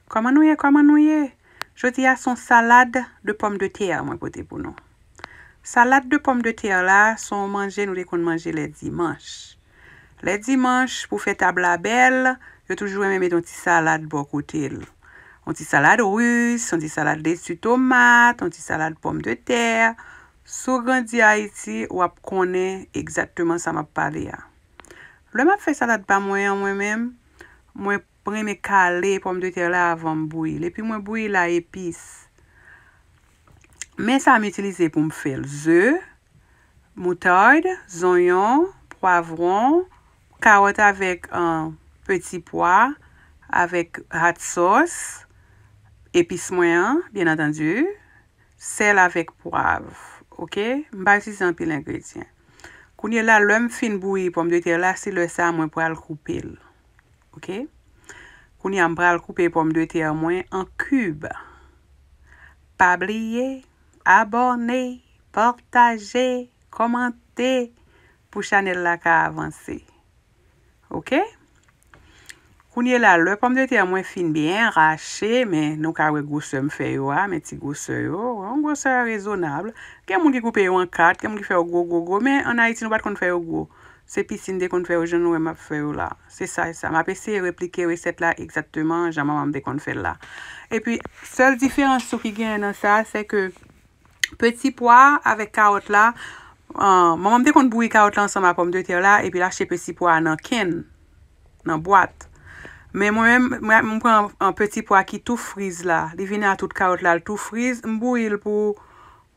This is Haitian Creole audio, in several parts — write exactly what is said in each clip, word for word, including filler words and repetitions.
Kòman nou ye? Kòman nou ye? Jodi a se yon salad de pòmdetè mwen pote pou nou. Salad de pòmdetè la se yon manje nou te konn manje lè dimanch. Lè dimanch, pou fè tab la bèl, yo toujou renmen mete yon ti salad bò kote l. Yon ti salad ris, yon ti salad leti tomat, yon ti salad pòmdetè. Si w grandi Ayiti, w ap konnen egzakteman sa m ap pale a. Lè m ap fè salad pa mwen an, mwen menm, mwen renmen kale pòmdetè la avan m bouyi l. Epi mwen bouyi l a epis. Men sa m itilize pou m fè l: ze, moutad, zonyon, pwavwon, kawòt avèk, euh, peti pwa, avèk hot sauce, epis mwen an, byen antandi, sèl avèk pwav. Oke? M pa itilize anpil engredyan. Kounye la, lè m fin bouyi pòmdetè la, se lè sa a mwen pral koupe l. Oke? Kounye a, m pral koupe pòmdetè mwen an kib. Pa bliye abòne, pataje, kòmante pou chanèl la ka avanse. Oke? Kounye la, lè pòmdetè mwen fin byen rache, men nou ka wè gwosè m fè yo a, men ti gwosè yo, yon gwosè rezonab. Gen moun ki koupe yo an kat, gen moun ki fè yo gwo, gwo, gwo, men ann Ayiti, nou pa t konn fè yo gwo. Se piti n te konn fè yo, jan nou wè m ap fè yo la. Se sa, se sa. M ap eseye replike resèt la egzakteman jan manman m te konn fè l la. Epi, sèl diferans yo ki genyen nan sa, se ke peti pwa avèk kawòt la, euh, manman m te konn bouyi kawòt la ansanm ak pòmdetè la, epi l achte peti pwa a nan kenn, nan bwat. Men mwen menm, mwen, m pran, euh, peti pwa ki tou friz la. Li vini a tout kawòt la, l tou friz. M bouyi l pou,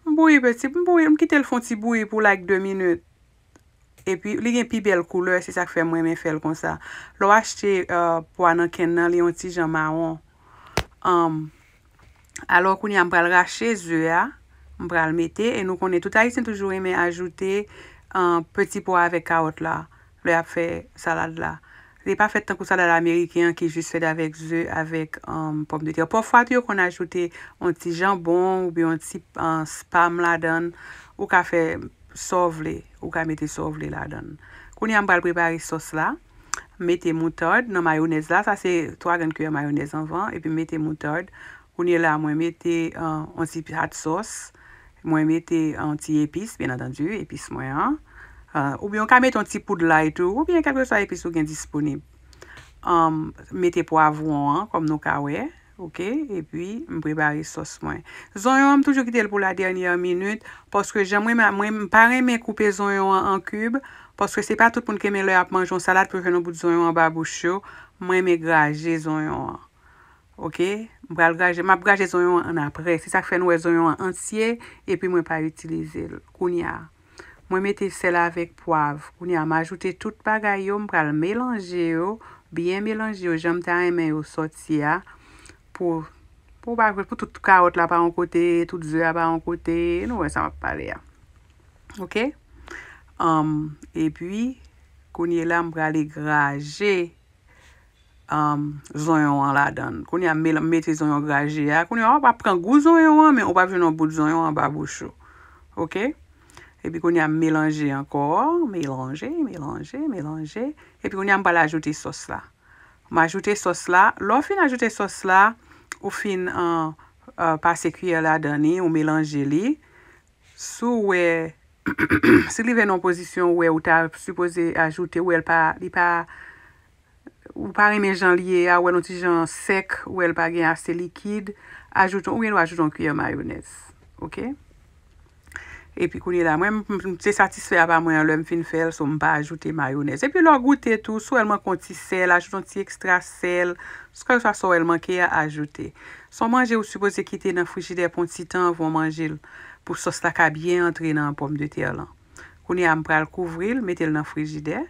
m bouyi peti, m bouyi, m kite l fè yon ti bouyi pou, like, de minit. Epi, li gen pi bèl koulè, se sa k fè m renmen fè l konsa. Lè w achte, euh, pwa nan kenn nan, li yon ti jan mawon. Um, alò, kounye a, m pral rache ze a, m pral mete, e nou konnen tout Ayisyen toujou renmen ajoute, euh, peti pwa avèk kawòt la, lè y ap fè salad la. Li pa fèt tankou salad ameriken an ki jis fèt avèk ze, avèk, um, pòmdetè. Pafwa tou, yo konn ajoute yon ti janbon oubyen yon ti, euh, spam ladan l. Ou ka fè sa w vle, ou ka mete sa w vle ladan l. Kounye a, m pral prepare sòs la. M mete moutad nan mayonèz la, sa se twa grenn kiyè mayonèz anvan, epi m mete moutad. Kounye la, mwen mete, euh, yon ti hot sauce, mwen mete yon ti epis, byen antandi, epis mwen an. Euh, oubyen w ka mete yon ti poud lay tou, oubyen kèlkeswa epis ou gen disponib. Um, mete pwavwon an, kòm nou ka wè. Oke, epi m prepare sòs mwen. Zonyon an, m toujou kite l pou la dènyè minit, paske jan mwen, mwen, m pa renmen koupe zonyon an an kib, paske se pa tout moun ki renmen lè y ap manje yon salad pou yo jwenn yon bout zonyon anba bouch yo. Mwen renmen graje zonyon an. Oke? M pral graje, m ap graje zonyon an annapre. Se sa k fè nou wè zonyon an antye, epi mwen pa itilize l kounye a. Mwen mete sèl avèk pwav. Kounye a, m ajoute tout bagay yo, m pral melanje yo, byen melanje yo, jan m ta renmen yo sòti a, pou, pou pa, pou tout kawòt la pa yon kote, tout ze a pa yon kote, nou wè sa m ap pale a. Oke? Um, epi, kounye la, m prale graje um, zonyon an ladan l. Kounye a, m mete zonyon graje a. Kounye a, w ap pran gou zonyon an, men ou p ap jwenn yon bout zonyon anba bouch ou. Oke? Epi kounye a, m melanje ankò. Melanje, melanje, melanje. Epi kounye a, m pral ajoute sòs la. M ajoute sòs la. Lè w fin ajoute sòs la, ou fin, uh, uh, pase kiyè ladan li, ou melanje li. Si w wè, si li vin nan pozisyon ou wè ou ta sipoze ajoute, ou wè l pa, li pa, ou pa renmen jan l ye a, ou wè l yon ti jan sèk, ou wè l pa gen ase likid, ajoute, oubyen ou ajoute yon kiyè mayonèz. Oke? Epi kounye la, mwen, m, m, se satisfè a pa mwen an, lè m fin fè l, so m pa ajoute mayonèz. Epi lè w goute tou, si w wè l manke yon ti sèl, ajoute yon ti ekstra sèl. Kèlkeswa sa w wè l manke a, ajoute. Se yon manje ou sipoze kite nan frijidè pou yon ti tan anvan w manje l, pou sòs la ka byen antre nan pòmdetè lan. Kounye a, m pral kouvri l, mete l nan frijidè.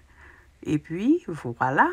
Epi, vwala,